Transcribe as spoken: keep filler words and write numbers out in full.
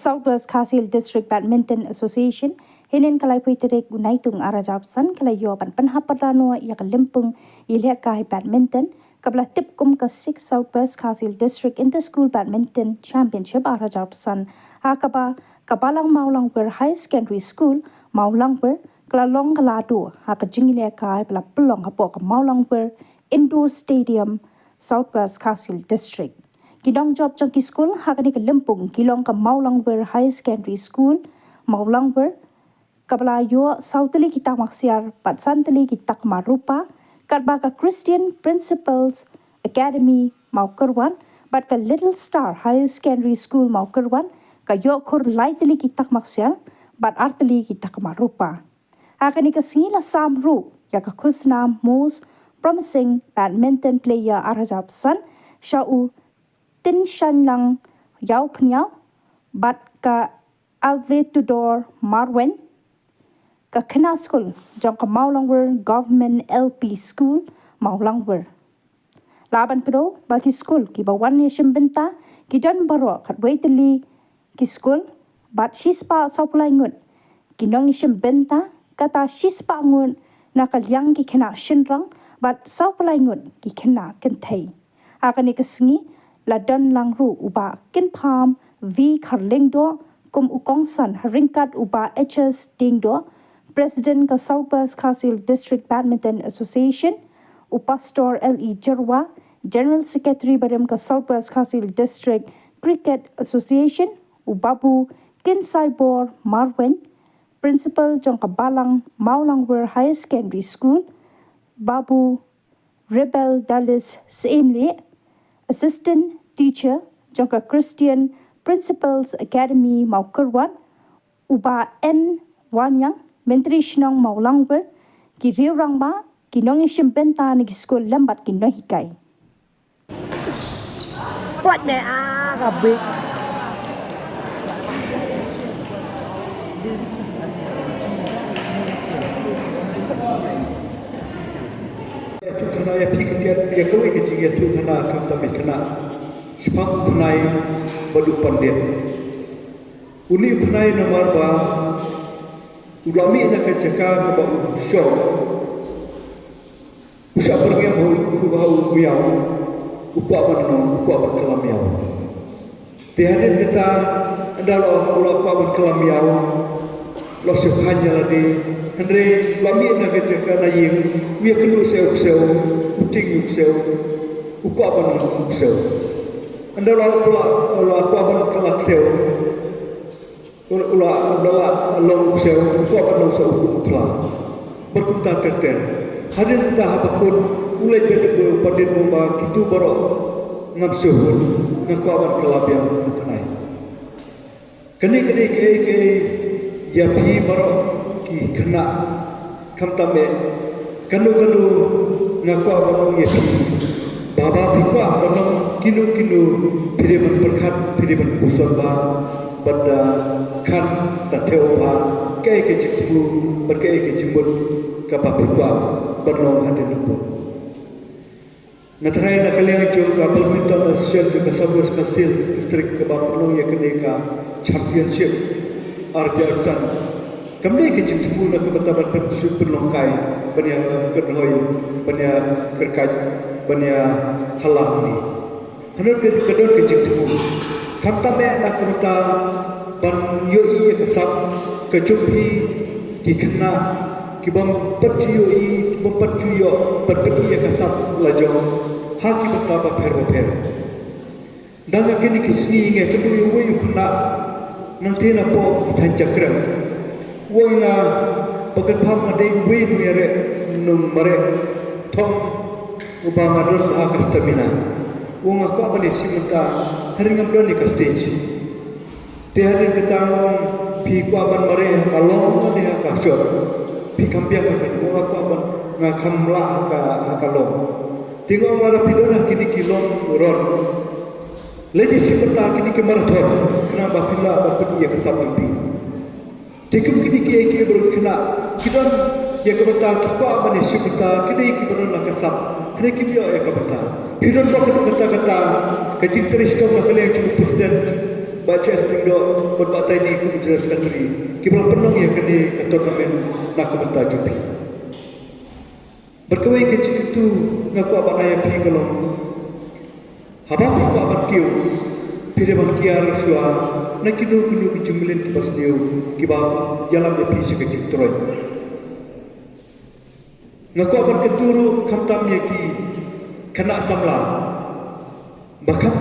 South West Khasi Hills District Badminton Association, hynnin ka laiphew tarik u Naitung arhajar arphew san ka la ïoh ban pynhap patlanoh ïa ka lympung ïalehkai badminton, kaba la tip kum ka sixth South West Khasi Hills District Inter School Badminton Championship arhajar arphew san, ha kaba ka Balang Mawlangwir Higher Secondary School, Mawlangwir, ka la long ka ladu ha ka jingïalehkai ba la pynlong hapoh ka Mawlangwir Indoor Stadium, South West Khasi Hills District. Ki nongjop jong ki skul ha kane ka lympung ki long ka Mawlangwir Higher Secondary School, Mawlangwir, kaba la ïoh saw tylli ki takma ksiar bad san tylli ki takma rupa, katba ka Christian Principles Academy, Mawkyrwat, bad ka Little Star Higher Secondary School, Mawkyrwat, ka ïoh khur lai tylli ki takma ksiar bad ar tylli ki takma rupa. Ha kane ka sngi la sam ruh ïa ka khusnam Most Promising Badminton Player arhajar arphew san sha u Tynshanlang Ïawphniaw bad ka Alvitudor Marwein, ka khynnah skul jong ka Mawlangwir Government L P School, Mawlangwir. La ban kdew ba ki skul kiba wan ïashim bynta ki don baroh khatwei tylli ki skul bad shispah sawphew lai ngut ki nongïashim bynta, kata shispah ngut na ka liang ki khynnah shynrang bad sawphew lai ngut ki khynnah kynthei. Ha kane ka sngi la don lang ruh u Bah Kynpham V Kharlyngdoh kum u kongsan ha ryngkat u Bah H S Diengdoh, President ka South West Khasi Hills District Badminton Association, u Pastor L E Jyrwa, General Secretary barim ka South West Khasi Hills District Cricket Association, u Babu Kynsaibor Marwein, Principal jong ka Balang Mawlangwir Higher Secondary School, Babu Rebel Dalis Syiemlieh, Assistant Teacher jong ka Christian Principles Academy, Mawkyrwat, u Bah N Wanniang, Myntri Shnong Mawlangwir, ki riew rangbah, ki nongïashim bynta na ki skul lem bad ki nonghikai. Kwat ne a ka bik. Ïathuh khana ïa phi khyndiat ïa kawei ka jingïathuh khana khamtam ïa khynnah. Shaphang u khynnai bad u pandit. Une u khynnai namar ba u la mih na ka jaka kaba u shong. U shah pyrngem ha u, ha u miaw, u kwah ban long, u kwah ban kylla miaw. Te hadien kata, ynda la u la kwah ban kylla miaw, la shu khan ïa lade, hynrei la mih na ka jaka na ïing, u ïakynduh seh u ksew, u tieng u ksew, u kwah ban long u ksew. Ynda la, la, la kwah ban kylla ksew, u la, u la long u ksew, u kwah ban long sa u khun u khla. Bad kumta ter ter. Hadien kata haba kut, u leit beit u pandit u ong ba kito baroh ngam sngewhun, nga kwah ban kylla biang u khynnai. Kane ka dei kaei kaei ïa phi baroh ki khynnah. Khamtam eh, kano kano nga kwah ban ong ïa phi, ba ba phi kwah ban long kino kino, phi dei ban pyrkhat, phi dei ban puson bha, bad da khan da thew bha kaei ka jingthmu bad kaei ka jingmut kaba phi kwah ban long hadien nangta. Nga tharai na ka liang jong ka Badminton Association jong ka South West Khasi Hills District kaba pynlong ïa kane ka championship ar hajar arphew san, kam dei ka jingthmu na ka bynta ban pynshong pynlong kai, ban ïa kynhoi, ban ïa kyrkait, ban ïa hala hangne. Hynrei ka, ka don ka jingthmu. Khamtam eh na ka bynta ban ïohi ïa ka sap ka jong phi ki khynnah, ki bym pat ju ïohi, ki bym pat ju ïoh ban pyni ïa ka sap la jong ha ki bynta bapher bapher. Dang ha kine ki sngi nga ïakynduh ïa uwei u khynnah nangta napoh thaiñ Jakrem. U ong ïa nga ba kynpham nga dei uwei u nongïareh, nongmareh thong uba nga don ha ka stamina. U ong nga kwah ban ïashim bynta, hynrei ngam don ïa ka stage. Te hadien kata nga ong phi kwah ban mareh ha ka long ne ha ka shot? Phi kham biang ha kane? U ong nga kwah ban, nga kham lah ha ka, ha ka long. Te nga ong lada phi don ha kine ki long run, leit ïashim bynta ha kine ki marathon, khnang ba phin lah ban pyni ïa ka sap jong phi. Te kum kine kiei kiei baroh ki khynnah ki don ïa ka bynta, ki kwah ban ïashim bynta, ki dei kiba don la ka sap, hynrei kim ïoh ïa ka bynta. Phi don ba ka bynta kata, ka jingtrei shitom na ka liang jong u president Bah J S Lyngdoh bad Bah Taini kum General Secretary kiba la pynlong ïa kane ka tournament na ka bynta jong phi. Bad kawei ka jingkyntu nga kwah ban ai ïa phi ka long, haba phi kwah ban kiew, phi dei ban kiar shuwa na kino kino ki jingmlien kiba sniew kiba ïalam ïa phi sha ka jingtroiñ. Nga kwah ban kyntu ruh khamtam ïa ki khynnah samla ba kham